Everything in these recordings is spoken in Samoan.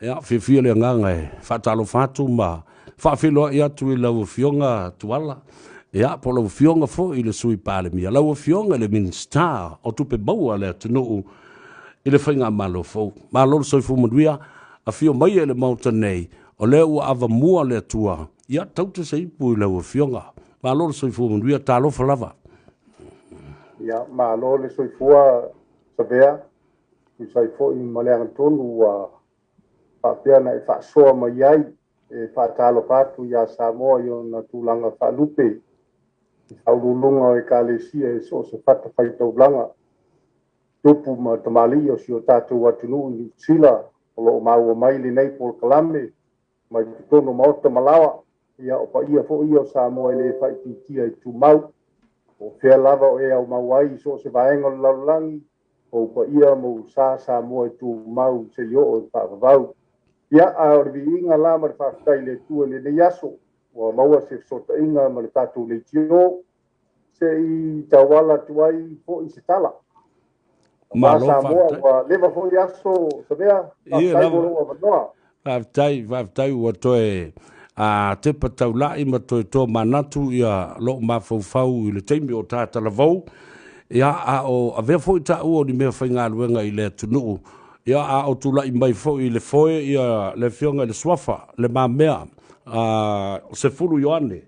Ia, fiafia le agaga e faatalofa atu ma faafeiloai atu i lau Afioga Tuala, ia, po o lau Afioga foi i le Sui Palemia, lau Afioga i le Minisita o Tupe Maua a le atunuu i le Faigamalo fou. Malo le soifua manuia, afio mai e le Maota nei, o lea ua avamua le Atua, ia, taute se ipu i lau Afioga. Malo le soifua manuia, talofa lava. Ia, malo le soifua Savea, tusa ai foi ma le agatonu ua faapea ona e faasoa mai ai e faatalofa atu iā Samoa i ona tulaga faalupe i faauluuluga o Ekalesia i so o se fatafaitaulaga, tupu ma tamalii o si o tatou atunuu i Niu Sila o lo o maua mai lenei polokalame mai totonu o maota ma laoa. Ia, o paia foi ia o Samoa e le faaitiitia i tumau, po o fea lava o e aumau ai i so o se vaega o le lalolagi, o ou paia ma ou sa Samoa e tumau seia oo i le faavavau. Ia, a o le viiga la ma le faafetai i le Atua i lenei aso, ua maua se fesootaiga ma le tatou leitio, se i tauala atu ai foi se tala. Malo Samoa, faafetai. Ua leva foi aso, Savea, Ia faafetai mo lava. lou avanoa. Faafetai, faafetai ua toe a tepa taulai ma toe tomanatu ia lou mafaufau i le taimi o ta talavou. Ia, a o avea foi taua o ni mea faigaluega i le atunuu. Ia, a o tulai mai foi i le foe ia le afioga i le Suafa, Le Mamea, Sefulu Ioane.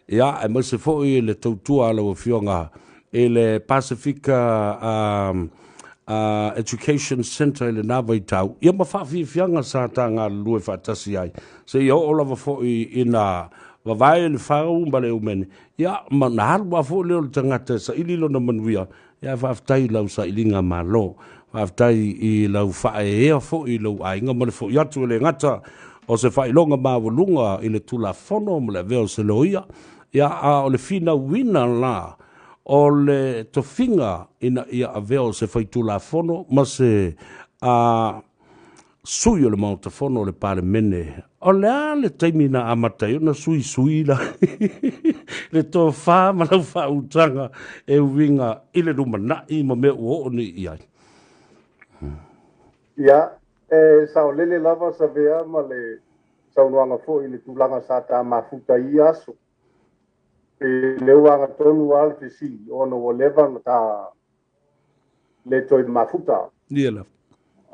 Ia, aemaise foi le tautua a lau Afioga i le Pasifika Education Centre i lena vaitau, ia ma faafiafiaga sa ta galulue faatasi ai, seia oo lava foi ina vavae le fau ma le umene, ia, ma na alu lava foi lea o le tagata e saili lona manuia. Ia, faafetai i lau sailiga malo. Faafetai i lau faaeaea foi i lou aiga ma le foi atu e le gata o se faailoga maualuga i le Tulafono ma le avea o se loia, ia, a o le finauina la o le tofiga ina ia avea o se faitulafono ma se a sui o le Maota Fono o le Palemene. O le a le taimi na amata ai ona suisui la le tofa ma lau faautaga e uiga i le lumanai ma mea ua oo nei i ai? Ia, e saolele lava Savea ma le saunoaga foi i le tulaga sa ta mafuta i ia aso. E le ua agatonu lava le fesili ona ua leva ona ta le toe mafuta. Ia lava.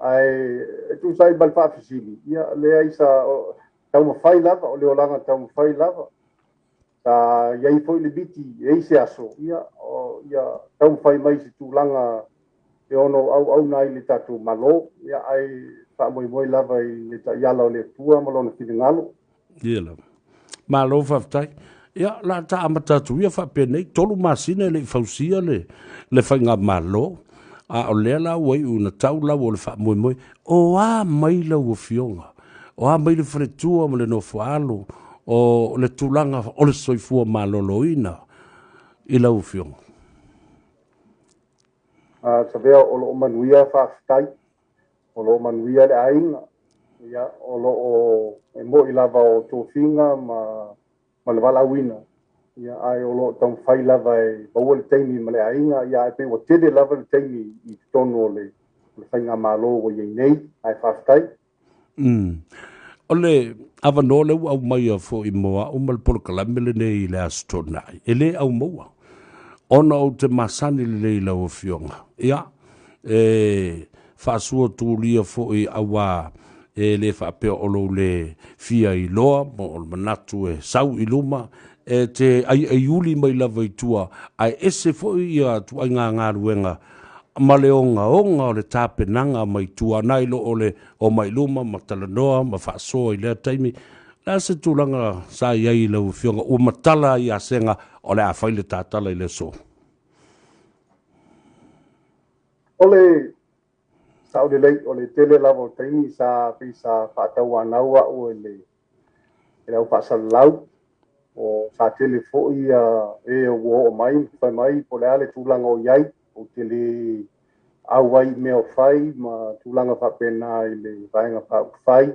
Ae e tusa ai ma le faafesili, ia leai sa taumafai lava, o le olaga taumafai lava. Sa i ai foi le miti e i se aso, ia, o, ia taumafai mai se tulaga e ono auauna ai le tatou Malo, ia, ae faamoemoe lava i le taiala o le Atua ma lona finagalo. Ia lava. Malo faafetai. Ia, la ta amata atu ia faapenei, 3 masina e le i fausia le faigamalo, a o lea la ua iu ina tau lau o le faamoemoe. O a mai lau Afioga? O a mai le faletua ma le nofoaalo o le tulaga o le soifua maloloina i lau Afioga? Savea, o lo o manuia, faafetai. O lo o manuia le aiga. Ia, o lo o e moi lava o tofiga ma le valaauina. Ia, ae o lo o taumafai lava e maua le taimi ma le aiga. Ia, ae pei ua tele lava le taimi i totonu o le faigamalo ua i ai nei. Ae faafetai. O le avanoa lea ua aumaia foi mo au ma le polokalame lenei i le Aso Toonai, e le aumaua, ona ou te masani lelei i lau Afioga. Ia, e faasua tulia foi auā e le faapea o lou le fia iloa ma o le manatu e sau i luma, e te aiaiuli mai lava i tua, ae ese foi ia ituaiga galuega ma le ogaoga o le tapenaga mai tua, nai lo o le omai luma ma talanoa ma faasoa i lea taimi. O le a se tulaga sa i ai i lau Afioga ua matala ai ia Sega o le a fai le tatala i le aso? O le sao lelei, o le tele lava o taimi sa pei sa faatauanau au e le au faasalalau, o sa tele foi e ua oo mai, fai mai po o le a le tulaga o i ai, ou te le auai i mea o fai ma tulaga faapena i le vaega faaupufai.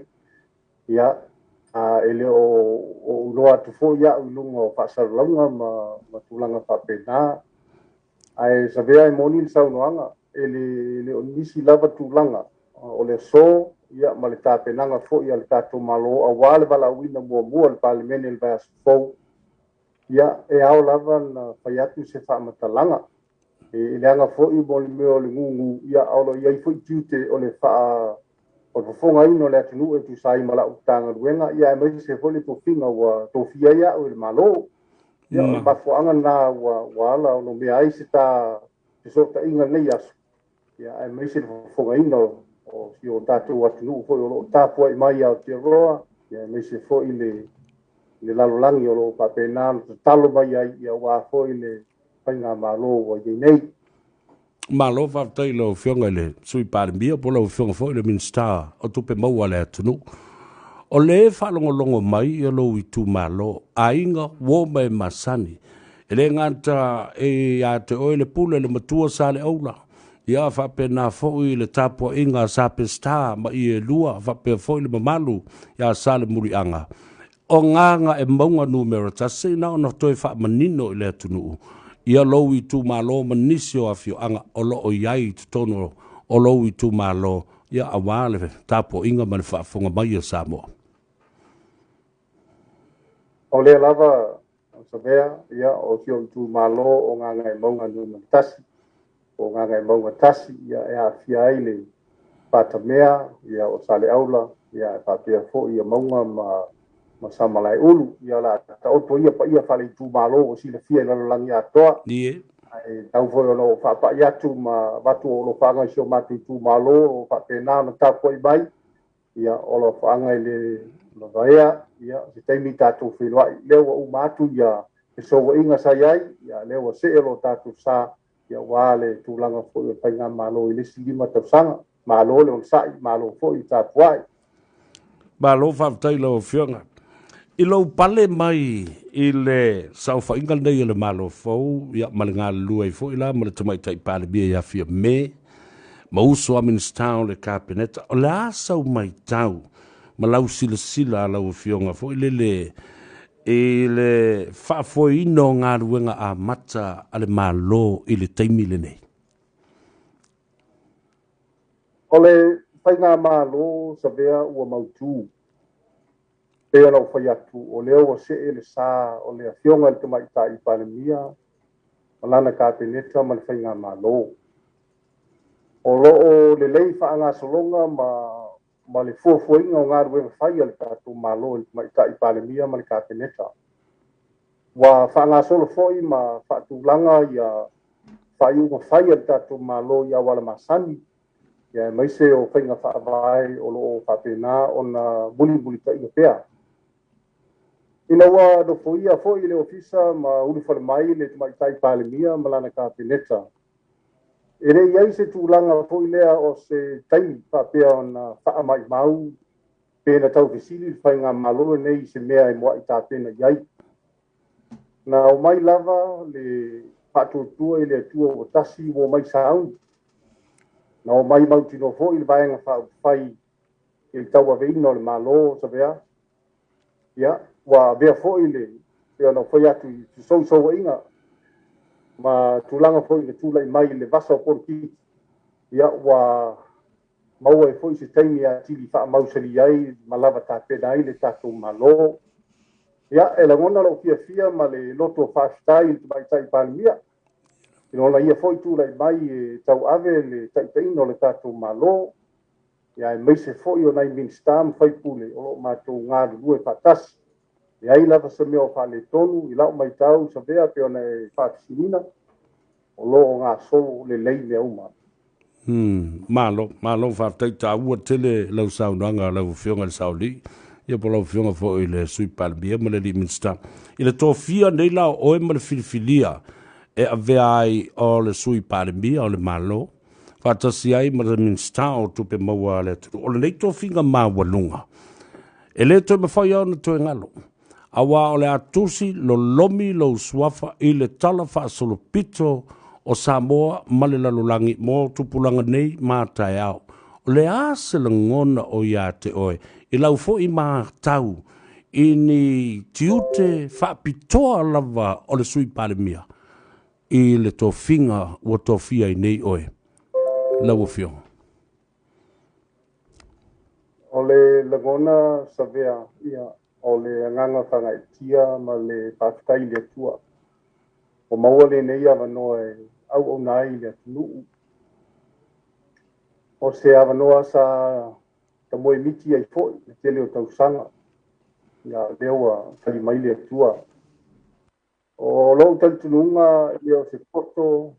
Ia, a e le o ou iloa atu foi au i luga o faasalalauga ma tulaga faapena. Ae Savea, e moni le saunoaga, e le o nisi lava tulaga o le aso. ia, ma le tapenaga foi a le tatou Malo aua le valaauina muamua o le Palemene i le vaiaso fou, ia, e ao lava ona fai atu se faamatalaga. E leaga foi mo le mea o le gugu, ia, o lo o i ai foi tiute o le faa o le fofogaina o le atunuu e tusa ai ma lau Matagaluega, ia aemaise foi le tofiga ua tofia ai au e le Malo. Ia, o le mafuaaga lena ua ala ona omea ai se ta fesootaiga i lenei aso, ia aemaise le fofogaina o si o tatou atunuu foi o lo o tapuai mai i Aotearoa, ia aemaise foi le lalolagi o lo o faapena ona tatalo mai ai, ia aua foi le faigamalo ua i ai nei. Malo faafetai i lau Afioga i le Sui Palemia po o lau Afioga foi i le Minisita o Tupe Maua a le atunuu. O lea e faalogologo mai ia lou itumalo, aiga, uo ma e masani. E le gata e ia te oe le pule le matua Saleaula, ia faapena foi le tapuaiga a Sa Peseta ma ie e lua, faapea foi le mamalu ia Salemuliaga. O Gagaemauga numera 1, na ona toe faamanino i le atunuu ia lou itumalo ma nisi o afioaga o lo o i ai i totonu o lou itumalo, ia aua le tapuaiga ma le faafofoga mai a Samoa. O lea lava, Savea, ia, o si ou itumalo o Gagaemauga numera 1, o Gagaemauga 1, ia, e aafia ai le Patamea, ia, o Saleaula, ia, e faapea foi ia Mauga ma Samalaeulu. Ia, o le a taoto ia paia faale-itumalo ua silafia i lalolagi atoa. Ae tau foi ona ou faapai atu ma avatu ou alofaaga i si o matou itumalo o faapena ona tapuai mai. Ia, o alofaaga i le lavaea, ia, se taimi tatou feiloai. Lea ua uma atu ia fesouaiga sa i ai, ia, lea ua see lo tatou sa, ia, aua le tulaga foi o le faigamalo i le isi 5 tausaga. Malo le onosai, malo foi le tapuai. Malo faafetai i lau Afioga. I lou pale mai i le saofaiga lenei o le Malo fou, ia, ma le galulue ai foi la ma le Tamaitai Palemia ia Fiame, ma uso a Minisita o le Kapeneta, o le a sau matau ma lau silasila a lau Afioga foi lele i le faafoeina o galuega amata a le Malo i le taimi lenei? O le faigamalo, Savea, ua mautu. Pei ona ou fai atu, o lea ua see le sa o le Afioga i le Tamaitai Palemia ma lana Kapeneta ma le faigamalo. O lo o lelei faagasologa ma le fuafuaina o galuega fai a le tatou Malo i le Tamaitai Palemia ma le Kapeneta. Ua faagasolo foi ma faatulaga ia faaiuga fai a le tatou Malo i auala masani, ia aemaise o faiga faavae o lo o faapena ona mulimulitaia pea. Ina ua nofoia foi le ofisa ma ulufale mai le Tamaitai Palemia ma lana Kapeneta, e le i ai se tulaga foi lea o se taimi faapea ona faamaimau pe na taufesili le faigamalo lenei i se mea e muai tapena i ai. Na omai lava le faatuatua i le Atua ua tasi ua omai sauni. Na omai mautinoa foi le vaega faaupufai i le tauaveina o le Malo, Savea. Ia, ua avea foi le, pei ona fai atu i fesousouaiga ma tulaga foi na tulai mai i le vasa o polokiki, ia, ua maua ai foi se taimi atili faamausali ai ma lava tapena ai le tatou Malo. Ia, e lagona lou fiafia ma le loto faafetai i le Tamaitai Palemia i lona ia foi tulai mai e tauave le taitaiina o le tatou Malo, ia aemaise foi o nai Minisita ma faipule o lo o matou galulue faatasi. E leai lava se mea o faaletonu i lau matau, Savea, pei ona e faafesiliina, o lo o gasolo lelei mea uma. Malo, malo faafetai, taua tele lau saunoaga lau Afioga i le Saoalii, ia po o lau Afioga foi i le Sui Palemia ma le alii Minisita. I le tofia nei la o oe ma le filifilia e avea ai o le Sui Palemia o le Malo, faatasi ai ma le Minisita o Tupe Maua a le atunuu, o lenei tofiga maualuga, e le toe mafai ona toe galo, aua o le a tusi lolomi lou suafa i le tala faasolopito o Samoa ma le lalolagi mo tupulaga nei ma taeao. O le a se lagona o ia te oe i lau foi matau i ni tiute faapitoa lava o le Sui Palemia i le tofiga ua tofia ai nei oe, lau Afioga? O le lagona Savea, ia, o le agaga faagaeetia ma le faafetai i le Atua ua maua lenei avanoa e auauna ai i le atunuu. O se avanoa sa tamoemiti ai foi le tele o tausaga, ia o lea ua tali mai le Atua. O lou talitonuga e le o se poto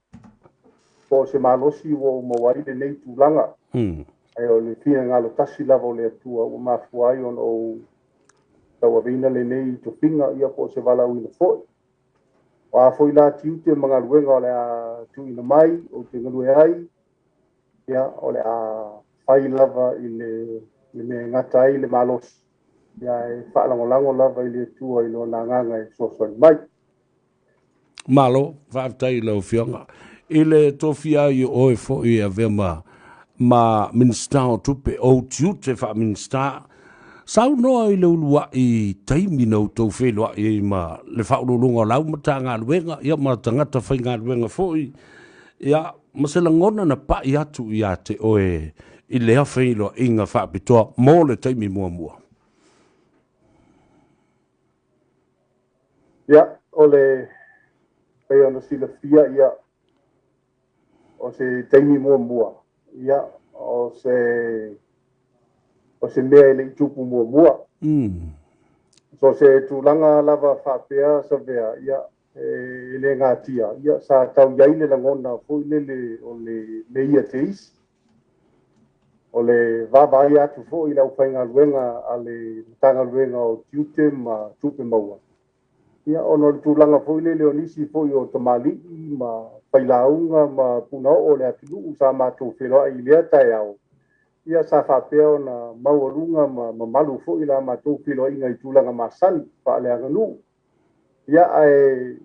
po o se malosi ua ou maua ai lenei tulaga, ae o le finagalo tasi lava o le Atua ua mafua ai ona ou tauaveina lenei tofiga, ia po o se valaauina foi. O a foi la tiute ma galuega o le a tuuina mai ou te galue ai, ia o le a fai lava i le mea e gata ai le malosi, ia e faalagolago lava i le Atua i lona agaga e fesoasoani mai. Malo, faafetai i lau Afioga. I le tofia ai o oe foi e avea ma Minisita o Tupe, ou tiute faa-Minisita, saunoa i le uluai taimi na outou feiloai ai ma le faauluuluga o lau Matagaluega, ia ma tagata faigaluega foi, ia ma se lagona na pai atu ia te oe i lea feiloaiga faapitoa mo le taimi muamua. Ia, o le pei ona silafia, ia, o se taimi muamua, ia, o se mea e le i tupu muamua. So se tulaga lava faapea Savea, ia, e le gatia, ia, sa tau i ai le lagona foi lele o le meia teisi. O le vaavaai atu foi i le aufaigaluega a le Matagaluega o Tiute ma Tupe Maua, ia, ona o le tulaga foi lele o nisi foi o tamalii ma failauga ma punaoo o le atunuu sa matou feiloai i lea taeao, ia sa faapea ona maualuga ma mamalu foi la matou feiloaiga i tulaga masani faaleaganuu. Ia, ae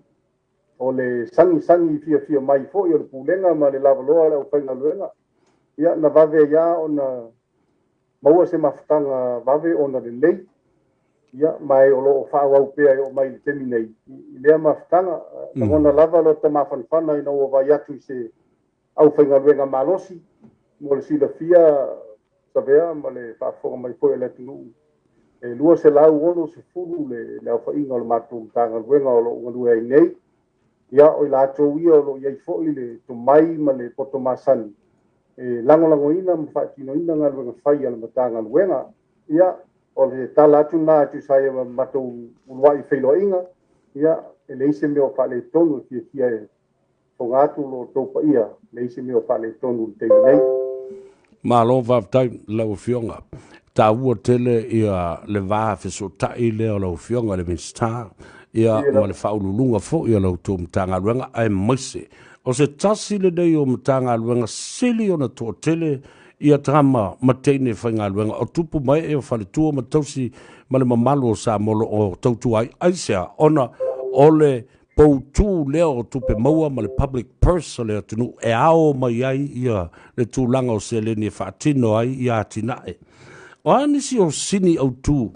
o le sagisagi fiafia mai foi o le pulega ma le lavaloa o le aufaigaluega, ia na vave ai lava ona maua se mafutaga vave ona lelei, ia, ma e o lo o faaauau pea e oo mai i le taimi nei i lea mafutaga. Lagona lava lota mafanafana ina ua vaai atu i se aufaigaluega malosi mo le silafia Savea ma le faafofoga mai foi a le atunuu, e 260 le aofaiga o le matou Matagaluega o lo o galue ai nei. Ia, o i latou ia o lo o i ai foi le tomai ma le poto masani e lagolagoina ma faatinoina galuega fai a le Matagaluega. Ia, o le tala atu lena e tusa ai ma matou uluai feiloaiga, ia, e leai se mea o faaletonu e fiafia e fofoga atu lo outou paia, leai se mea o faaletonu i le taimi nei. Malo faafetai lau Afioga. Taua tele ia le va fesootai lea o lau Afioga i le Minisita, ia ma le faauluuluga foi o la outou Matagaluega, aemaise o se tasi lenei o Matagaluega sili ona toatele ia tama ma teine faigaluega o tupu mai e o faletua ma tausi ma le mamalu o Samoa o lo o tautua ai. Aisea? Ona o le poutū lea o tupe maua ma le public purse o le atunuu e ao mai ai ia le tulaga o seleni e faatino ai ia atinae. O a nisi o sini autū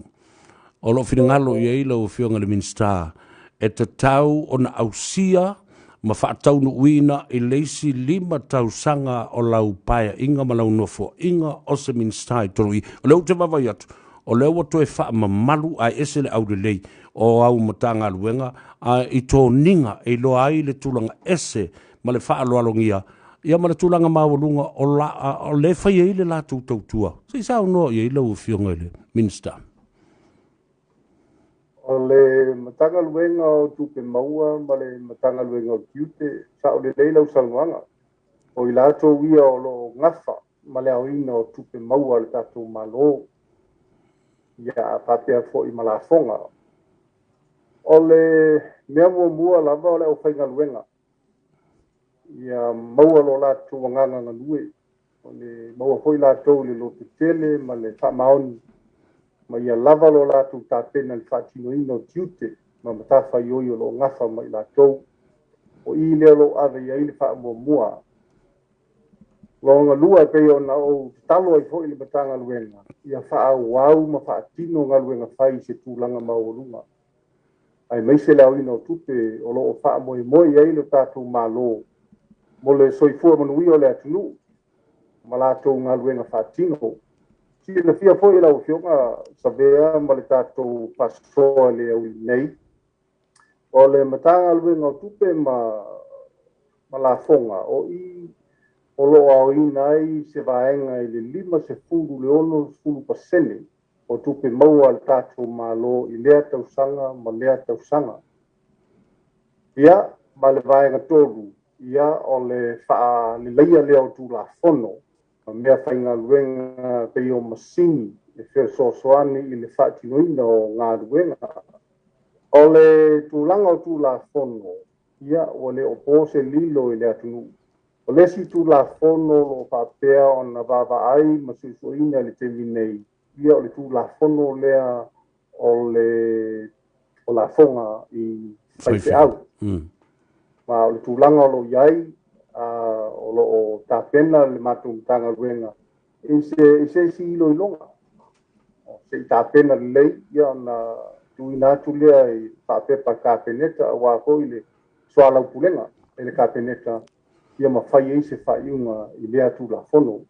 o lo o finagalo i ai lau Afioga i le Minisita e tatau ona ausia ma faataunuuina i le isi 5 tausaga o lau paeaiga ma lau nofoaiga o se Minisita i totonu i? O lea ou te vaavaai atu, o lea ua toe faamamalu ae ese le aulelei o au Matagaluega i toniga e iloa ai le tulaga ese ma le faaaloalogia, ia ma le tulaga maualuga o le fai ai le latou tautua. Se i saunoa i ai lau Afioga i le Minisita. O le Matagaluega o Tupe Maua ma le Matagaluega o Tiute, sao lelei lau saunoaga. O i latou ia o lo o gafa ma le aoina o tupe maua a le tatou Malo, ia faapea foi ma lafoga. O le mea muamua lava o le aufaigaluega, ia maua lo latou agaga galue, o le maua foi latou i le lototele ma le faamaoni, ma ia lava lo latou tapena i le faatinoina o tiute ma matafaioi o lo o gafa ma i latou. O i lea o lo o ave i ai le faamuamua. Lona lua, e pei ona ou tatalo ai foi i le Matagaluega, ia faaauau ma faatino galuega fai i se tulaga maualuga, aemaise le aoina o tupe o lo o faamoemoe i ai le tatou Malo mo le soifua manuia o le atunuu ma latou galuega faatino. Silafia foi e lau Afioga Savea ma le tatou faasoa i le aoauli nei, o le Matagaluega o Tupe ma Lafoga, o i o lo o aoina ai se vaega i le 50 i le 60% o tupe maua a le tatou Malo i lea tausaga ma lea tausaga. Ia, ma le vaega tolu, ia, o le faaleleia lea o Tulafono ma mea faigaluega pei o masini e fesoasoani i le faatinoina o galuega. O le tulaga o Tulafono, ia, ua le o po se lilo i le atunuu. O le isi Tulafono o lo o faapea ona vaavaai ma suesueina i le taimi nei, ia o le Tulafono lea o le o lafoga i faifeau. Ma o le tulaga o lo o i ai, o lo o tapena le matou Matagaluega i se isi iloiloga. Se i tapena lelei, ia ona tuuina atu lea i faapepa Kapeneta aua foi le soalaupulega e le Kapeneta ia mafai ai se faaiuga i lea Tulafono.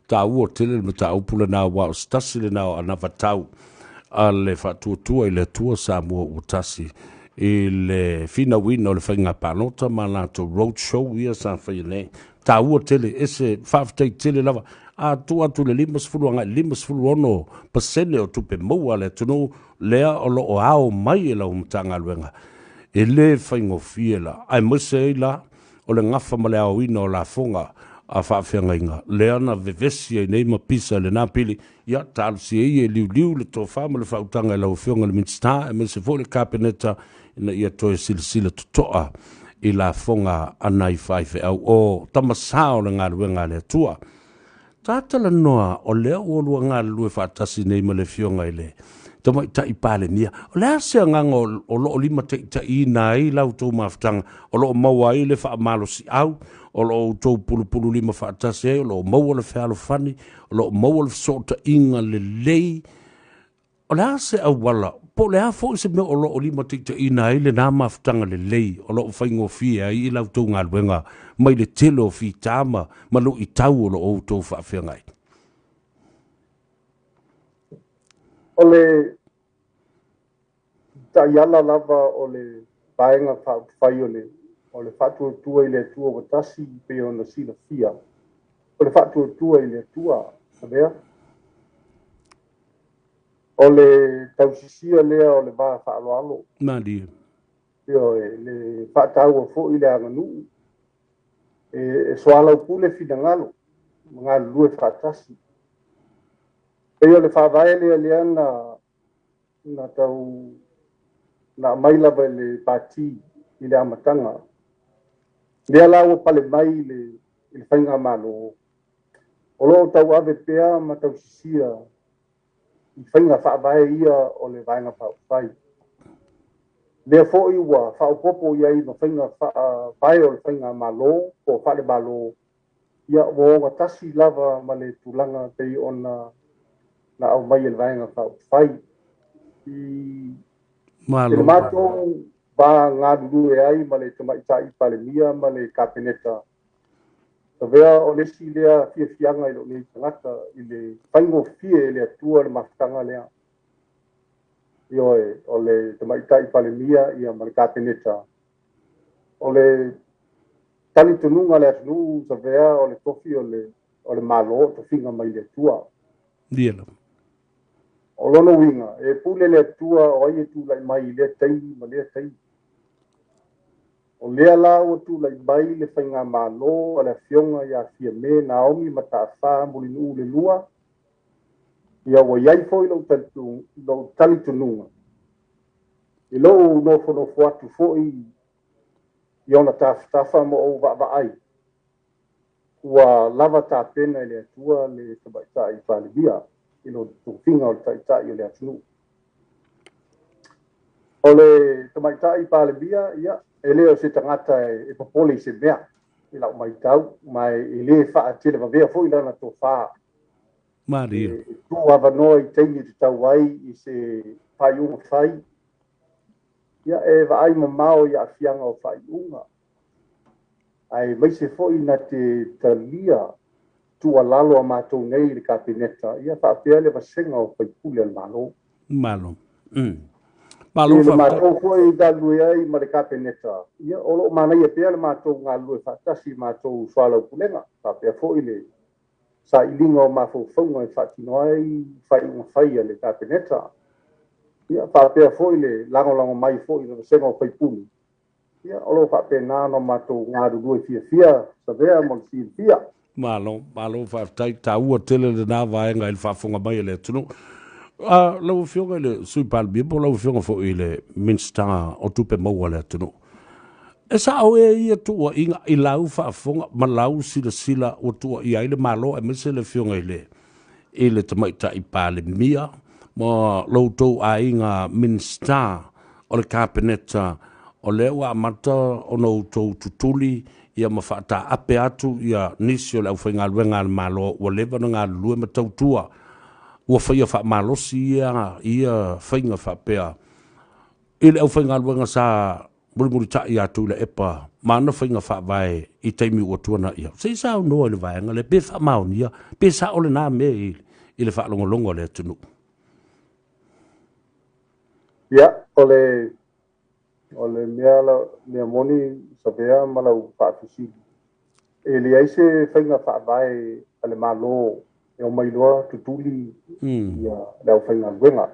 Taua tele le mataupu lena, aua o se tasi lena o anavatau a le Faatuatua i le Atua Samoa Ua Tasi i le finauina o le faiga palota ma latou road show ia sa faia nei. Taua tele, ese faafetai tele lava. A tuu atu le 50 agai 56% o tupe maua a le atunuu lea o lo o ao mai e lau Matagaluega, e lē faigofie la, aemaise ai la o le gafa ma le aoina o lafoga a faafeagaiga lea na vevesi ai nei ma pisa i lena pili. Ia talosia ia e liuliu le tofa ma le faautaga i lau Afioga i le Minisita aemaise foi le Kapeneta ina ia toe silasila totoa i lafoga a nai faifeau o tamasā o le galuega a le Atua. Tatalanoa o lea ua lua galulue faatasi nei ma le Afioga i le Tamaitai Palemia. O le a se agaga o lo o limataitaiina ai la outou mafutaga, o lo o maua ai le faamalosiau, o lo o outou pulupululima faatasi ai, o lo o maua le fealofani, o lo o maua le fesootaiga lelei? O le a se auala, po o le a foi se mea o lo o limataitaiina ai lena mafutaga lelei o lo o faigofie ai i la outou galuega mai le tele o fita ma luitau o lo o outou faafeagai? O le taiala lava o le Vaega Faaupufai o le Faatuatua i le Atua Ua Tasi, pei ona silafia, o le Faatuatua i le Atua, Savea. O le tausisia lea o le va faaaloalo. Malie. Ioe, le faataua foi le aganuu, e soalaupule finagalo ma galulue faatasi. Pei o le faavae lea lea na tau na aumai lava i le pati i le amataga. Lea la ua pale mai i le faigamalo, o lo o tauave pea ma tausisia i faiga faavae ia o le Vaega Faaupufai. Lea foi ua faaopoopo i ai ma faiga faavae o le faigamalo po o faalemalo, ia ua ogatasi lava ma le tulaga pei ona na aumai e le Vaega Faaupufai. I le matou va galulue ai ma le Tamaitai Palemia ma le Kapeneta, Savea, o le isi lea fiafiaga i lou nei tagata i le faigofie e le Atua le mafutaga lea. Ioe, o le Tamaitai Palemia ia ma le Kapeneta. O le talitonuga a le atunuu, Savea, o le tofi o le Malo, tofiga mai le Atua. O lona uiga, e pule le Atua o ai e tulai mai i lea taimi ma lea taimi. O lea la ua tulai mai le faigamalo a le Afioga ia Fiame Naomi Mataafa Mulinuu le Lua, ia ua i ai foi lou talitonuga i lou nofonofo atu foi i ona tafatafa ma ou vaavaai, ua lava tapena e le Atua le Tamaitai Palemia i lona tofiga o le Taitai o le atunuu. O le Tamaitai Palemia, ia, e le o se tagata e popole i se mea, i lau matau, ma e le faatelevavea foi lana tofa. Malie. E tuu avanoa i taimi e tatau ai i se faaiuga fai, ia, e vaai mamao i aafiaga o faaiuga, aemaise foi na te talia tuualalo a matou nei i le Kapeneta, ia faapea le vasega o faipule a le Malo. Malo. Malo I le matou foi galulue ai ma le Kapeneta, ia o lo o manaia pea le matou galulue faatasi i matou soalaupulega, faapea foi le sailiga o mafaufauga e faatino ai faaiuga fai a le Kapeneta. Ia faapea foi le lagolago mai foi i le vasega o faipule, ia o lo o faapena ona matou galulue fiafia, Savea mo le silafia. Malo, malo faafetai, taua tele lena vaega i le faafofoga mai a le atunuu. Lau Afioga i le Sui Palemia po o lau Afioga foi i le Minisita o Tupe Maua a le atunuu, e sao ea ia tuuaiga i lau faafofoga ma lau silasila ua tuuaia ai le Malo aemaise le Afioga i le i le Tamaitai Palemia ma lo outou aiga Minisita o le Kapeneta, o lea ua amata ona outou tutuli ia ma faataape atu ia nisi o le aufaigaluega a le Malo ua leva ona galulue ma tautua, ua faia faamalosi ia faiga faapea i le aufaigaluega sa mulimulitai ia Tuilaepa ma ana faiga faavae i taimi ua tuanaia. Se i saunoa i le vaega lea, pe faamaonia, pe sao lena mea i le faalogologo a le atunuu. Ia, o le o le mea la, mea moni Savea ma lau faafesili, e leai se faiga faavae a le Malo e omai loa tutuli ia le aufaigaluega.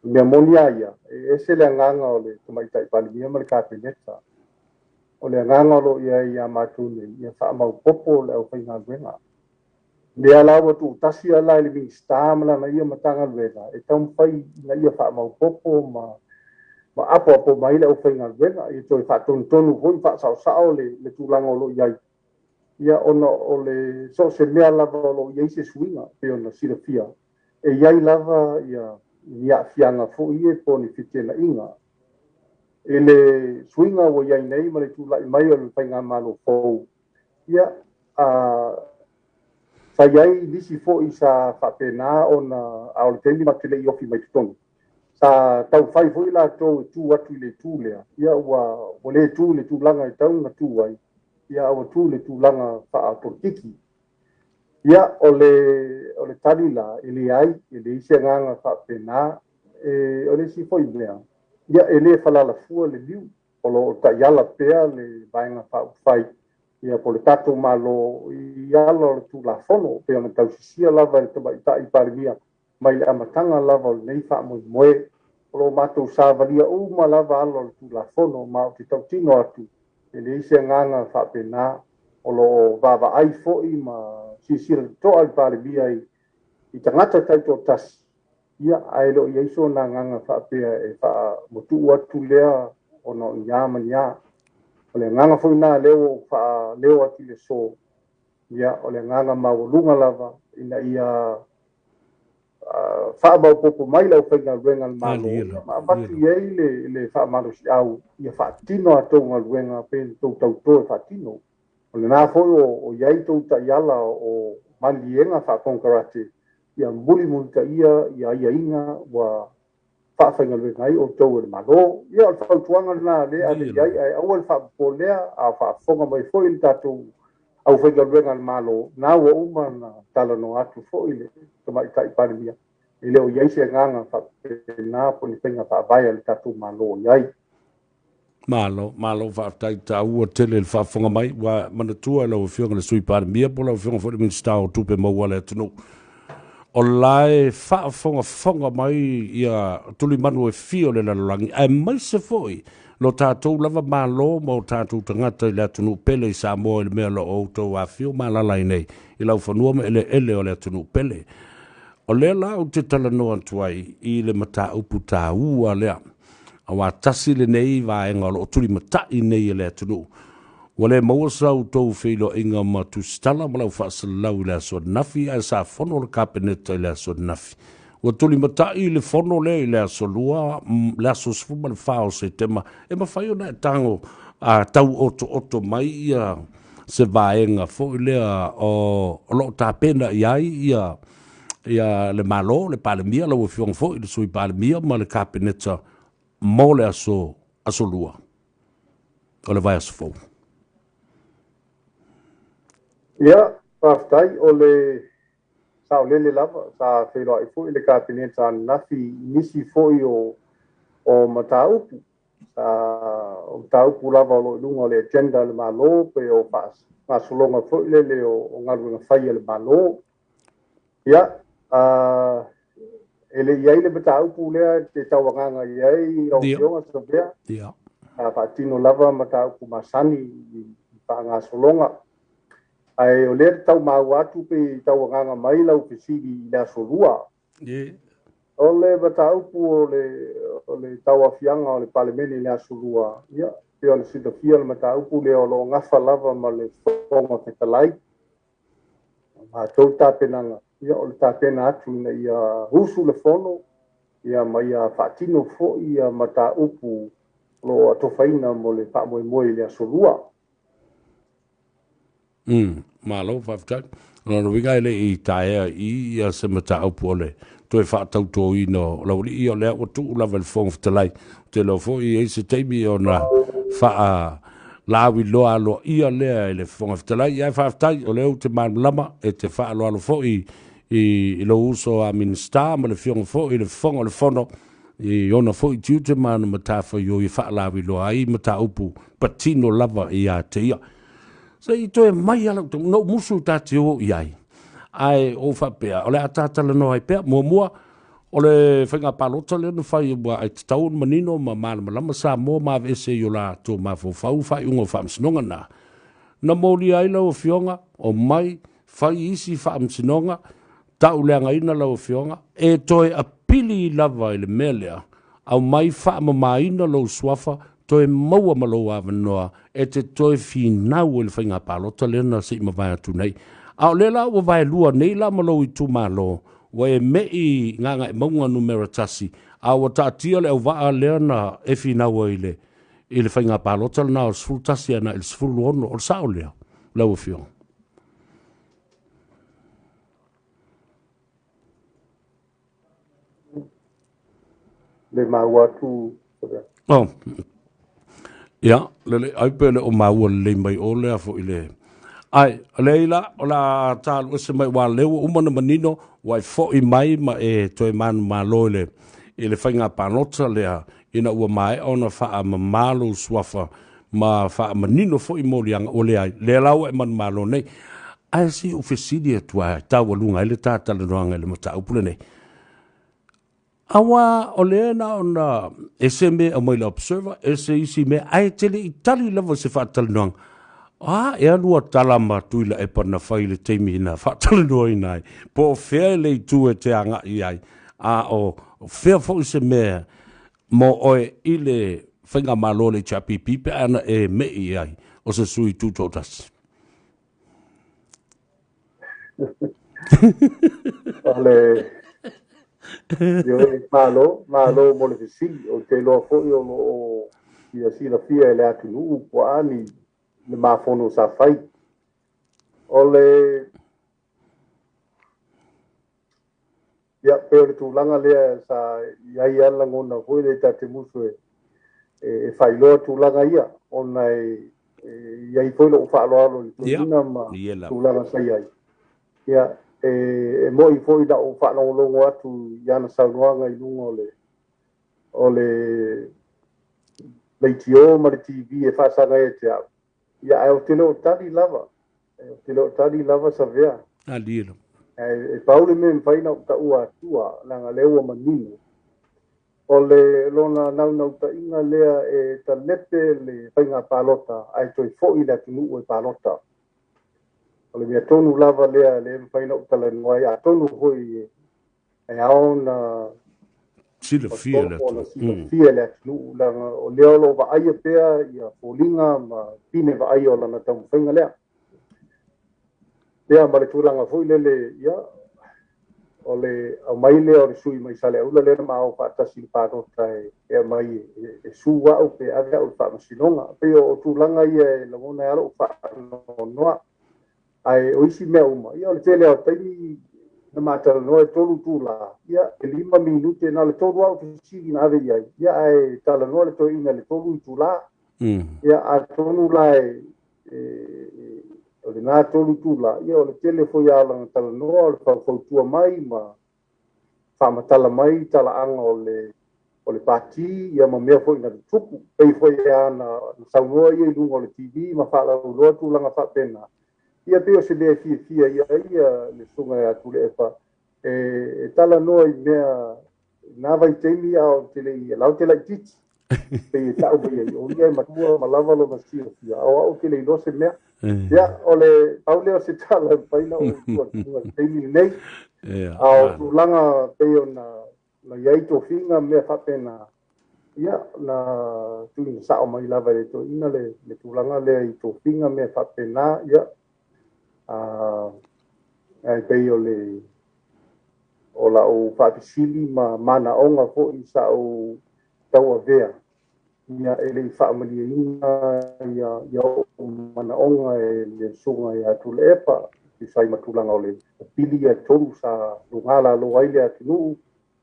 O le mea moni lava ia, e ese le agaga o le Tamaitai Palemia ma le Kapeneta. O le agaga o lo o i ai ia matou nei, ia faamaopoopo le aufaigaluega. Lea la ua tuutasi la i le Minisita ma lana ia Matagaluega e taumafai ina ia faamaopoopo ma apoapo mai le aufaigaluega, ia toe faatonutonu foi ma faasaosao le tulaga o lo o i ai. Ia ona o le so o se mea lava o lo o i ai se suiga, pei ona silafia, e i ai lava ia ni aafiaga foi ia po o ni feteenaiga. I le suiga ua i ai nei ma le tulai mai o le faigamalo fou, ia sa i ai nisi foi sa faapena ona, a o le taimi matou te le i ofi mai totonu, sa taufai foi latou e tu atu i le itu lea, ia ua le tu i le tulaga e tatau ona tu ai, ia a ua tu i le tulaga faapolokiki. Ia, o le tali la, e leai, e leai se agaga faapena. O le isi foi mea, ia e le falalafua le liu, o lo o taiala pea le Vaega Faaupufai, ia po o le tatou Malo i ala o le Tulafono, pei ona tausisia lava e le Tamaitai Palemia mai le amataga lava o lenei faamoemoe. O lo o matou savalia uma lava ala o le Tulafono, ma ou te tautino atu, e leai se agaga faapena. O lo o vaavaai foi ma silasila totoa le Palemia i tagata taitoatasi, ia ae le o i ai sona agaga faapea e faamotuu atu lea ona o ni a ma ni a. O le agaga foi lena lea ua ou faaleo atu i le aso, ia o le agaga maualuga lava ina ia faamaopoopo mai le aufaigaluega a le Malo, ma avatu i ai le faamalosiau ia faatino a tou galuega pe na tou tauto e faatino. O lena foi o i ai tou taiala o maliliega faakonekarate ia mulimulitaia ia aiaiga ua faafaigaluega ai outou e le Malo. Ia o le fautuaga lena lea ave i ai, ae aua le faapopolea, a faafofoga mai foi le tatou aufaigaluega a le Malo, na ua uma ona talanoa atu foi le Tamaitai Palemia, e le o i ai se agaga faapena po o ni faiga faavae a le tatou Malo o i ai. Malo, malo faafetai, taua tele le faafofoga mai. Ua manatua e lau Afioga i le Sui Palemia po o lau Afioga foi i le Minisita o Tupe Maua a le atunuu, o la e faafogafoga mai ia tulimanu e fia o le lalolagi, aemaise foi lo tatou lava Malo ma o tatou tagata i le atunuu pele i Samoa i le mea o lo o outou afifio ma alaala ai nei i laufanua ma eleele o le atunuu pele. O lea la ou te talanoa atu ai i le mataupu taua lea, aua tasi lenei vaega o lo o tulimatai nei e le atunuu. Ua le maua sa outou feiloaiga ma tusitala ma lau faasalalau i le aso ananafi, ae sa fono le Kapeneta i le aso ananafi. Ua tulimatai le fono lea i le aso Lua, le aso 14 o Setema, e mafai ona e tago tau otooto mai ia se vaega foi lea o lo o tapena i ai ia le Malo, le Palemia, lau Afioga foi le Sui Palemia ma le Kapeneta mo le aso Lua o le vaiaso fou. Ia, Faafetai, o le saolele lava, sa feiloai foi le Kapeneta ananafi i nisi foi o mataupu. O mataupu lava o lo o i luga o le agenda a le Malo, pe o faagasologa foi lele o galuega fai a le Malo. Ia, e le i ai le mataupu lea te tauagaga i ai lau Afioga Savea. Sa faatino lava mataupu masani i faagasologa. Ae o lea tau maua atu pe tauagaga mai lau fesili i le aso Lua. O le mataupu o le tauaofiaga o le Palemene i le aso Lua, ia, pei ona silafia le mataupu lea o lo o gafa lava ma le Fofoga Fetalai. Matou tapenaga, ia, o le tapena atu ina ia usu le fono, ia, ma ia faatino foi ia mataupu o lo o atofaina mo le faamoemoe i le aso Lua. Malo, faafetai. O lona uiga e le i taea i ia se mataupu o le toe faatautoina o laualii, o lea ua tuu lava i le Fofoga Fetalai. Ou te iloa foi e i ai se taimi ona faalauiloa aloaia lea i le Fofoga Fetalai. Ae faafetai, o lea ou te malamalama e te faaaloalo foi i lou uso a Minisita ma le Afioga foi i le Fofoga o le Fono i ona foi tiute ma ana matafaioi e faalauiloa ai mataupu patino lava ia te ia. Se i toe mai ala na ou musu ta te o i ai. Ae ou faapea, o le a tātalanoa ai pea. Muamua, o le faiga palota lea na fai ua ai tatau ona manino ma malamalama Samoa ma aveese i o latou mafaufau faaiuga o faamasinoga na. Na molia ai lau Afioga, o mai, fai isi faamasinoga, tauleagaina lau Afioga, e toe apili lava i le mea lea, au mai faamamaina lou suafa, toe maua ma lou avanoa, e te toe finau i le faiga palota lea na se i mavae atu nei. A o lea la ua vaelua nei la ma lou itumalo, ua e mei Gagaemauga numera 1, a ua taatia le auvaa lea na e finau ai i le faiga palota lena o le 11 ana i le 16, o le sao lea, lau Afioga. Le maua atu. Oh. Ia, lele, ai pe le o maua lelei mai o lea foi le. Ai, lei la, o la tālu ese mai wā leo uma na manino, wai foi mai ma e toe manu malo i le whainga pālota lea, ina ua mae ona whaa mamalo suafa, ma whaa manino foi molianga o le ai, le lau e manu malo nei. Ai si u fesili atua, tau alunga ele tātalanoanga ele mata upule nei. Awa o lea na ona ese me au mai le Observer, ese isi me, ae tele i tali lava se faatalanoaga. A, e alu a tala ma tui la epa na fai le taimi na faatalanoaina ai. Po o fea e le itu e te agai ai. A o fea foi se mea mo oe i le faiga malo le HRPP pe ana e mei ai o se sui tutoatasi. O le Ioe, malo, malo mo le fesili. O te iloa foi o lo o ia silafia e le atunuu po a ni le mafono sa fai. O le ia, pe o le tulaga lea sa i ai a lagona foi le ta te musu e faailoa tulaga ia, ona e i ai foi lou faaaloalo i le toeaina ma tulaga sa i ai. Ia, e moi foi lau faalogologo atu i ana saunoaga i luga o le leitio ma le TV e faasaga ai te au. Ia, ae o te leo tali lava. O te leo tali lava Savea. Alilo. E pau le mea mafai na ou taua atua, leaga lea ua manino. O le lona naunautaiga lea e talepe le faiga palota, ae toe foi le atunuu e palota. O le mea tonu lava lea le mafai na ou talanoa ai, atonu foi e ao na silafia le atunuu. Silafia le atunuu, leaga o lea o lo o vaaia pea ia foliga ma pine vaaia o lana taumafaiga lea. Ia, ma le tulaga foi lele, ia, o le aumai lea o le sui mai Saleaula lea na maua faatasi i le palota e aumai e su au pe ave au i le faamasinoga. Pei o tulaga ia e lagona ai lou faanoanoa. Ae o isi mea uma, ia o le tele o taimi na matalanoa e 3 itula, ia e 5 minute na o le 3 au fesili na ave i ai, ia ae talanoa le toeaina i le 3 itula. Ia atonu la e O lena 3 itulā, ia o le tele foi lava o lana talanoa o le faufautua mai ma faamatala mai talaaga o le pati, ia ma mea foi na tutupu. Pei foi lava na saunoa ia i luga o le TV ma faalauiloa tulaga faapena. Ia pei o se mea e fiafia i ai le susuga ia Tuilaepa e talanoa i mea na vaitaimi a o te le i lau te laitiiti. Pei e tau mai ai, o ia e matua ma lava lona silafia, a o au ou te le iloa se mea. Ia, o le pau lea o se tala e mafai ona ou tuu atu i le taimi lenei. A o tulaga pei ona i ai tofiga ma mea faapena, ia, na tuuina sao mai lava e le toeaina le tulaga lea i tofiga ma mea faapena, ia, ae pei o le o lau faafesili ma manaoga foi sa ou tauavea, ia e le i faamalieina ia ou manaoga e le susuga ia Tuilaepa, e tusa ai ma tulaga o le pili ia e 3 sa luga lalo ai le atunuu,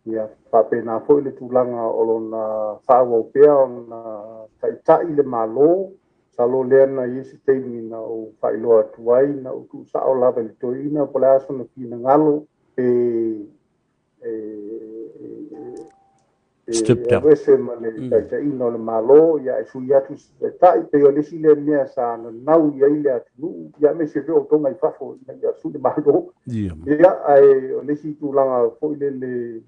ia faapena foi le tulaga o lona faaauau pea ona taitai le Malo. Masalo lea na i ai se taimi na ou faailoa atu ai, na ou tuusao lava i le toeaina po o le a sona finagalo pe Step down. Alu ese ma le taitaiga o le Malo, ia e sui atu se taitai, pei o le isi lea mea sa nanau i ai le atunuu, ia aemaise foi o outou nai fafo ina ia sui le Malo. Ia, ae o le isi tulaga foi lele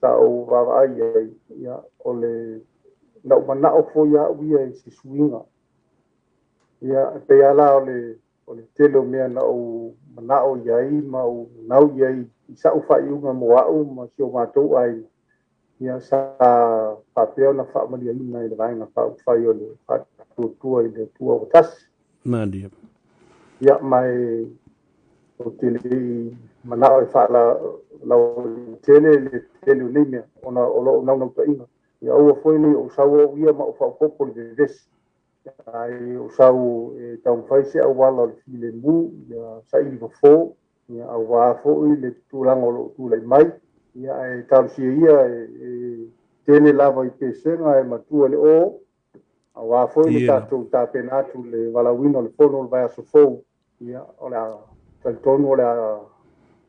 sa ou vaavaai i ai, ia, o le na ou manao foi au ia i se suiga. Ia, e pei lava la o le tele o mea na ou manao i ai ma ou nanau i ai i sa'u faaiuga mo au ma si o matou aiga, ia sa faapea ona faamaliaina i le Vaega Faaupufai o le Faatuatua i le Atua ua Tasi. Malie. Ia, ma e ou te le i manao e faalautele le tele o nei mea, ona o lou naunautaiga, ia aua foi ne i ou sau au ia ma ou faaopoopo le vevesi, ae ou sau e taumafai se auala o le filemu, ia saili fofo, ia aua foi le tulaga o loo tulai mai. Ia ae talosia ia e tele lava i pesega e matua le o, aua foi le tatou tapena atu le valaauina o le fono o le vaiaso fou. Ia o le a talitonu o le a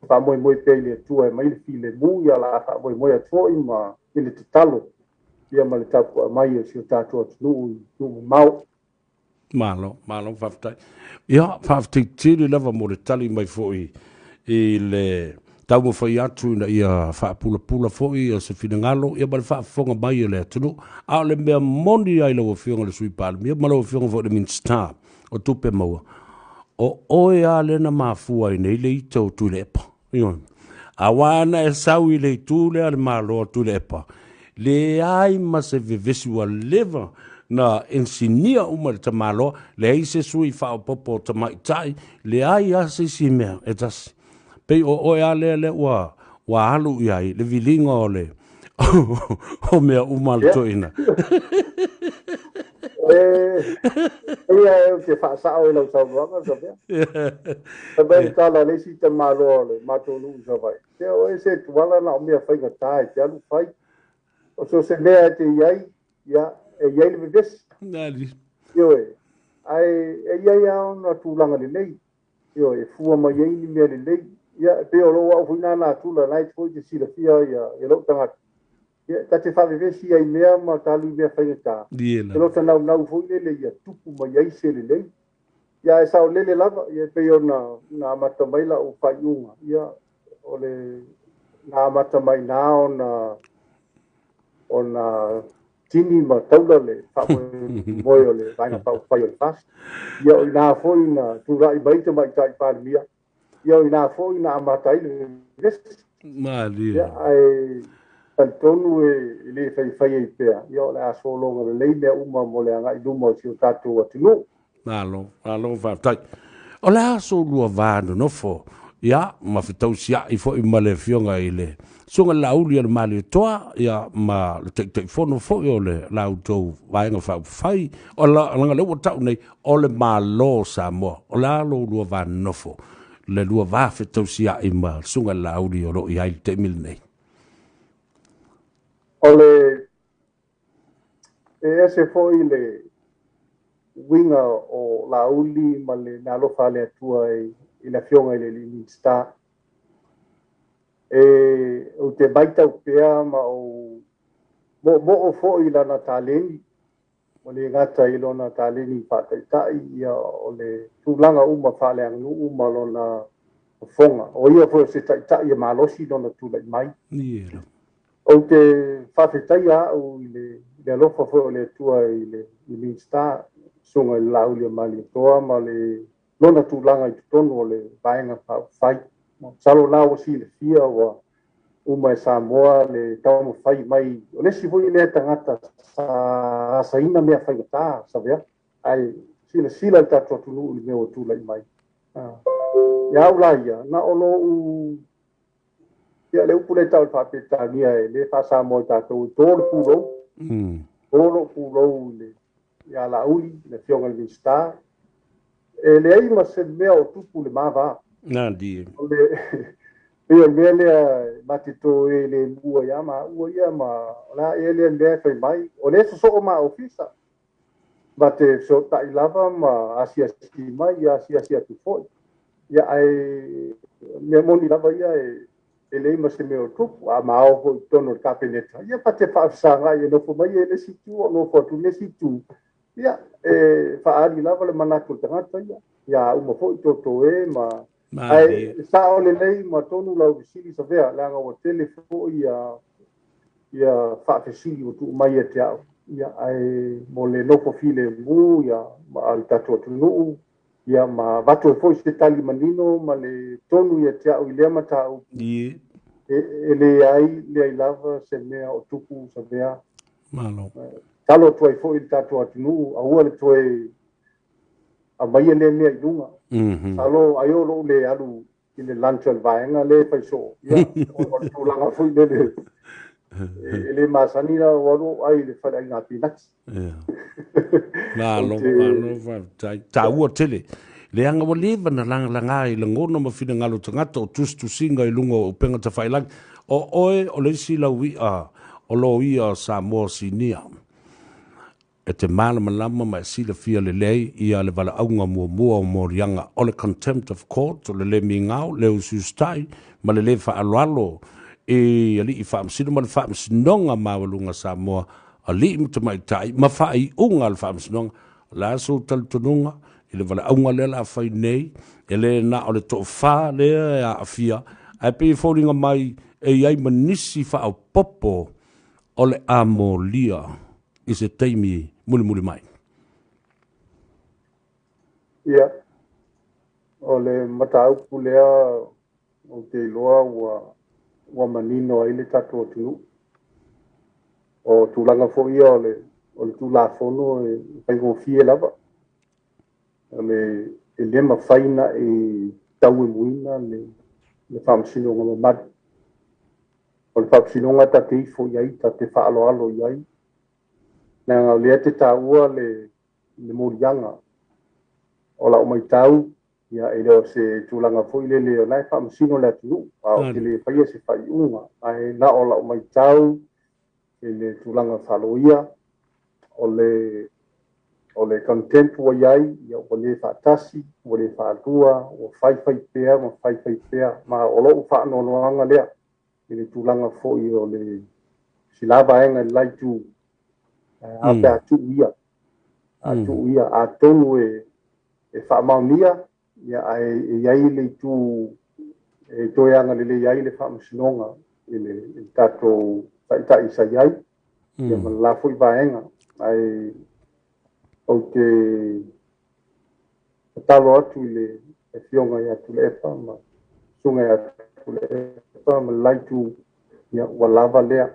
faamoemoe pea i le Atua e mai le filemu, ia o le a faamoemoe atu foi ma i le tatalo, ia ma le tapuai mai o si o tatou atunuu i nuu mamao. Malo, malo faafetai. Ia, faafetai tele lava mo le tali mai foi i le taumafai atu ina ia faapulapula foi ia se finagalo, ia ma le faafofoga mai o le atunuu. A o le mea moni ai lau Afioga i le Sui Palemia ma lau Afioga foi i le Minisita o Tupe Maua, o oe lava lea na mafua ai nei le ita o Tuilaepa. Ioe. Aua ana e sau i le itu lea a le Malo a Tuilaepa, leai ma se vevesi ua leva na ensinia uma i le tamaloa, leai se sui faaopoopo o tamaitai, leai lava se isi mea e tasi. Pei o oe lava lea lea ua ua alu i ai le viliga o le o mea uma a le toeaina. Ia e ou te faasao i lau saunoaga, Savea. Fai mai le tala a le isi tamaloa o le matou nuu i Savaii, se o oe se tuala na o mea faigata e te alu fai. O so o se mea e te i ai, ia, e i ai le vevesi. Ioe, ae e i ai lava ona tulaga lelei. Ioe, e fua mai ai ni mea lelei. Ia, e pei o lou au foi na natura, na e foi te silafia ia lou tagata. Ia, ta te faavevesi ai mea ma ta alu i mea faigata. E lota naunau foi lele ia tupu mai ai se lelei. Ia, ae saolele lava, ia e pei ona na amata mai lau faaiuga. Ia, o le na amata mai na ona tini ma taula le faamoemoe o le Vaega Faaupufai o le FAST. Ia, o ina foi na tulai mai Tamaitai Palemia, ia o ina foi na amata ai le vevesi. Malie. Ia, ae talitonu e le faifai ai pea, ia o le a sologa lelei mea uma mo le agai i luma o si o tatou atunuu. Malo, malo faafetai. O le a so lua va nonofo, ia, ma fetausiai foi ma le Afioga i le Susuga i le Laauli o le Malietoa, ia, ma le Taitaifono foi o le la outou Vaega Faaupufai, o la, leaga lea ua tau nei, o le Malo o Samoa. O le a lo lua va nonofo, le lua va fetausiai ma le Susuga i le Laauli o lo o i ai i le taimi lenei? O le e ese foi le Uiga o Laauli ma le meaalofa a le Atua i le Afioga i le Alii Minisita. E, ou te matau pea ma ou moomoo foi i lana taleni, ua le gata i lona taleni faataitai, ia o le tulaga uma faaleaganuu ma lona fofoga. O ia foi o se taitai e malosi lona tulai mai. Ou te faafetaia au i le alofa foi o le Atua i le Minisita, Susuga i le Laauliamalietoa ma le lona tulaga i totonu o le Vaega Faaupufai. Masalo la ua silafia ua uma e Samoa le taumafai mai o le isi foi lea tagata sa asaina mea faigata Savea, ae silasila le tatou atunuu i le mea ua tulai mai. Ia au la ia, na o lou Ia, le upu lea e tau i le Faa-Peretania e le faa-Samoa i tatou, e to le pulou. To lou pulou i le, ia Laauli, le Afioga i le Minisita. E leai ma se mea o tupu i le ma va. O le, pei o le mea lea ma te to e le mua ia maua ia ma o le a ea lea mea e fai mai. O lea e sosoo ma ofisa. Ma te fesootai lava ma asiasi mai, ia asiasi atu foi. Ia, ae mea moni lava ia e leai ma se mea o tupu. A ma o foi i totonu o le Kapeneta, ia ma te faafesagai e nofo mai ia i le isi itu, o nofo atu i le isi itu. Ia, e faaali lava le manatu o le tagata ia. Ia, a uma foi toto e ma... Ae sao lelei ma tonu lau fesili Savea, leaga ua tele foi ia ia faafesili ua tuu mai ia te au. Ia, ae mo le nofo filemu ia ma le tatou atunuu, ia ma avatu ai foi se tali manino ma le tonu ia te au i lea mataupu. E leai, leai lava se mea o tupu Savea. Malo. Talo atu ai foi i le tatou atunuu, aua le toe aumaia lea mea i luga. Masalo ai o lou le alu i le lunch a le vaega lea e fai soo. Ia, o le tulaga foi lele e le masani la o alu ou ai i le faleaiga pinati. Malo, malo, faafetai. Taua tele. Leaga ua leva na lagalaga i lagona ma finagalo tagata o tusitusiga i luga o upega tafailagi. O oe o le isi laui'a o loia o Samoa Sinia. E te malamalama ma e silafia lelei ia le valaauga muamua o moliaga o le contempt of court, o le le migao, le usiusitai ma le le faaaloalo i alii faamasino ma le Faamasinoga Maualuga Samoa, alii ma tamaitai ma faaiuga a le Faamasinoga. O le a sou talitonuga i le valaauga lea o le a fai nei? E le na o le toafa lea e aafia, ae pei e foliga mai e i ai ma nisi faaopoopo o le a molia i se taimi mulimuli mai. Ia, o le mataupu lea ou te iloa ua, ua manino ai le tatou atunuu. O tulaga foi ia o le, o le Tulafono e faigofie lava. O le, e le mafai ona e tauemuina le, le faamasinoga mamalu. O le faamasinoga ta te ifo i ai, ta te faaaloalo i ai, leaga o lea e te taua le, le moliaga. O lau matau, ia, e le o se tulaga foi lele o la e faamasino le atunuu, a ou te le faia se faaiuga. Ae na o lau matau i le tulaga faaloia, o le, o le contempt ua i ai, ia, ua le faatasi, ua le faalua, ua faifai pea ma faifai pea. Ma o lou faanoanoaga lea i le tulaga foi o le sila vaega i le la itu, a pe a tuu ia, a tuu ia, atonu e, e faamaonia, ia, ae e i ai le itu e toe agalelei ai le faamasinoga i le, i le tatou taitai sa i ai, ia ma le la foi vaega. Ae ou te tatalo atu i le Afioga ia Tuilaepa ma Susuga ia Tuilaepa ma le la itu, ia, ua lava lea,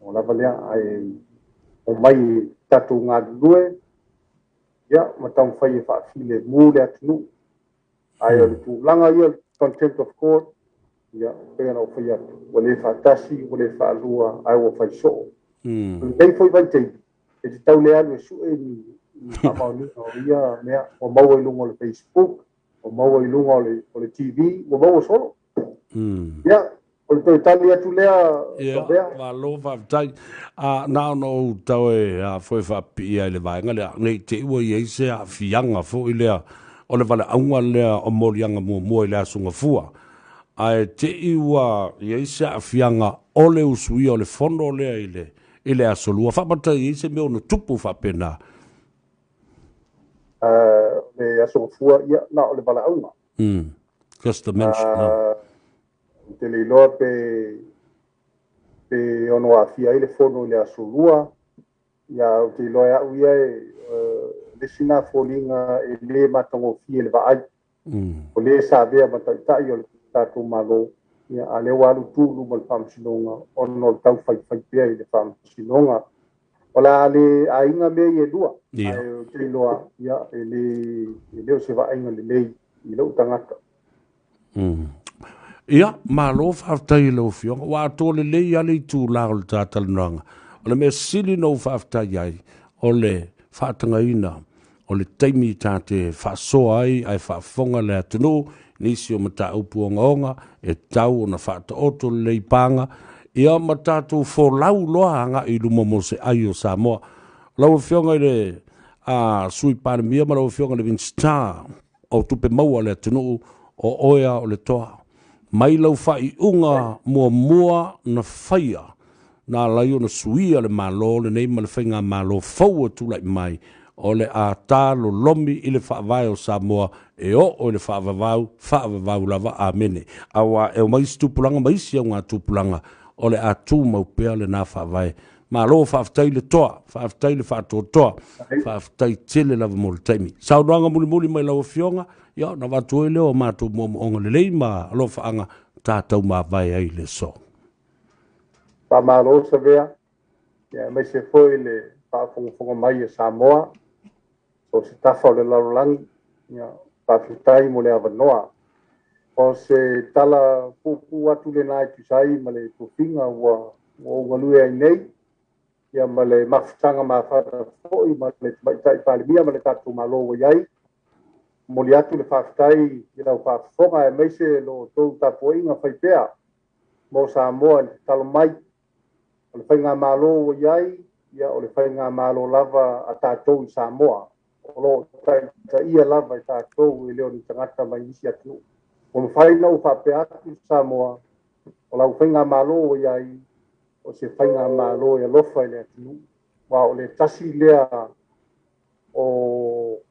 ua lava lea, ae omai tatou galulue, ia, ma taumafai e faafilemu le atunuu. Ae o le tulaga ia contempt of court, ia, pei ona ou fai atu, ua le faatasi, ua le faalua, ae ua fai soo. O lenei foi vaitaimi, e tatau le alu e sue ni, ni faamaoniga o ia mea, ua maua i luga o le Facebook, ua maua i luga o le, o le TV, ua maua solo. Ia, O le toe tali atu lea, Ia, Savea. malo faafetai. A, na ona ou tau e a foi faapipiia i le vaega lea, ne i te i ua i ai se aafiaga foi lea o le valaauga lea o moliaga muamua i le Aso Gafua, ae te i ua i ai se aafiaga o le usuia o le fono lea i le, i le Aso Lua. Faamata i ai se mea ono tupu faapena. O le Aso Gafua, ia, na o le valaauga. Just the mention. No. Ou te le iloa pe ono aafia ai le fono i le Aso Lua. Ia, ou te iloa e au ia e le isi na foliga e le matagofie le vaai. O le sa avea ma taitai o le tatou Malo, ia, a lea ua alu tu i luma o le faamasinoga ona o le tau faifai pea i le faamasinoga. O le a le aiga mea ia e lua, ae ou te iloa, ia, e le o se vaaiga lelei i lou tagata. Ia, malo faafetai i lau Afioga. Ua atoa lelei lava le itula o le ta talanoaga. O le mea sili na ou faafetai ai, o le faatagaina o le taimi ta te faasoa ai ae faafofoga le atunuu nisi o mataupu ogaoga e tau ona faataoto lelei paga, ia ma tatou folau loa agai i luma mo se ai o Samoa. Lau Afioga i le Sui Palemia ma lau Afioga i le Minisita o Tupe Maua a le atunuu, o oe a o le toa. Mai lau faaiuga muamua na faia, na alai ona suia le Malo lenei ma le faigamalo fou e tulai mai, o le a ta lolomi i le faavae o Samoa e oo i le faavavau, faavavau lava, amene. Aua e omai isi tupulaga ma isi auga tupulaga, o le a tumau pea lena faavae. Malo faafetai le toa, faafetai le faatoatoa, faafetai tele lava mo le taimi. Saunoaga mulimuli mai lau Afioga, ia ona avatu ai lea o matou moomooga lelei ma alofaaga tatou mavae ai le aso. Faamalo Savea, ia aemaise foi le faafogafoga mai e Samoa, so se tafa o le lalolagi, ia faafetai mo le avanoa. O se tala puupuu atu lena e tusa ai ma le tofiga ua ou galue ai nei, ia ma le mafutaga mafana foi ma le Tamaitai Palemia ma le tatou Malo ua i ai. Momoli atu le faafetai i lau faafofoga aemaise lo outou tapuaiga faipea mo Samoa i le tatalo mai. O le faigamalo ua i ai, ia o le faigamalo lava a tatou i Samoa. O lo o taitaia lava e tatou e le o ni tagata mai nisi atunuu. Ua mafai ona ou faapea atu Samoa, o lau faigamalo ua i ai, o se faigamalo e alofa i le atunuu. Aua o le tasi lea o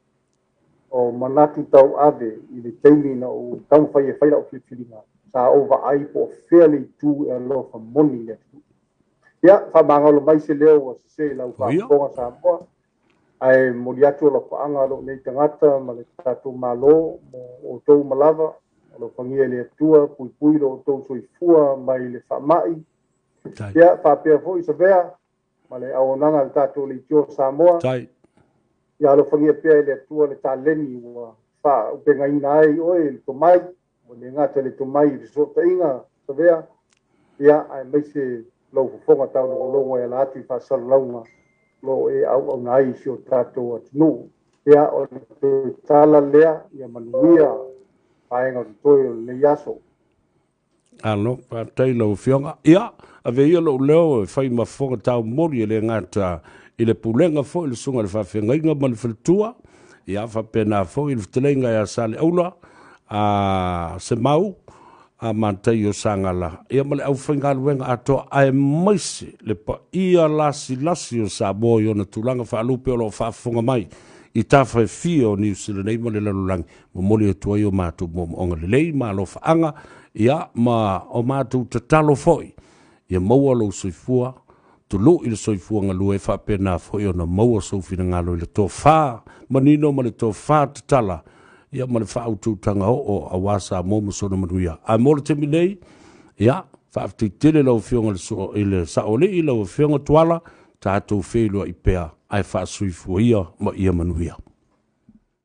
manatu tauave i le taimi na ou taumafai e fai lau filifiliga, sa ou vaai po o fea le itu e alofa moni i le atunuu. Ia, faamagalo mai se leo ua sese i lau faafofoga Samoa, ae momoli atu alofaaga a lou nei tagata ma le tatou Malo mo outou uma lava, alofagia e le Atua, puipui lo outou soifua mai le faamai. Ia, faapea foi Savea ma le auaunaga a le tatou Leitio Samoa. Ia alofagia pea e le Atua le taleni ua faaupegaina ai oe i le tomai, ua le gata i le tomai i fesootaiga Savea, ia aemaise lau fofoga taulogologo e ala atu i faasalalauga lo e auauna ai i si o tatou atunuu. Ia, o le toe tala lea, ia manuia vaega o totoe o lenei aso. Alo, faafetai lau Afioga. Ia, ave ia lou leo e fai ma fofoga taumoli e le gata i le pulega foi le susuga i le faafeagaiga ma le faletua. Ia, faapena foi le fetalaiga ia Saleaula, a Semau, a Mataio Sagala, ia ma le aufaigaluega atoa, aemaise le paia lasilasi o Samoa i ona tulaga faalupe o lo o faafofoga mai i tafa e fia o Niu Sila nei ma le lalolagi. Momoli atu ai o matou moomooga lelei ma alofaaga, ia ma o matou tatalo foi, ia maua lou soifua, tului le soifua galue, faapena foi ona maua sou finagalo i le tofa manino ma le tofa tatala, ia ma le faautautaga oo aua Samoa ma sona manuia. Ae mo le taimi nei, ia, faafetai tele lau Afioga i le Saoalii, lau Afioga Tuala, tatou feiloai pea, ae faasoifua ia ma ia manuia.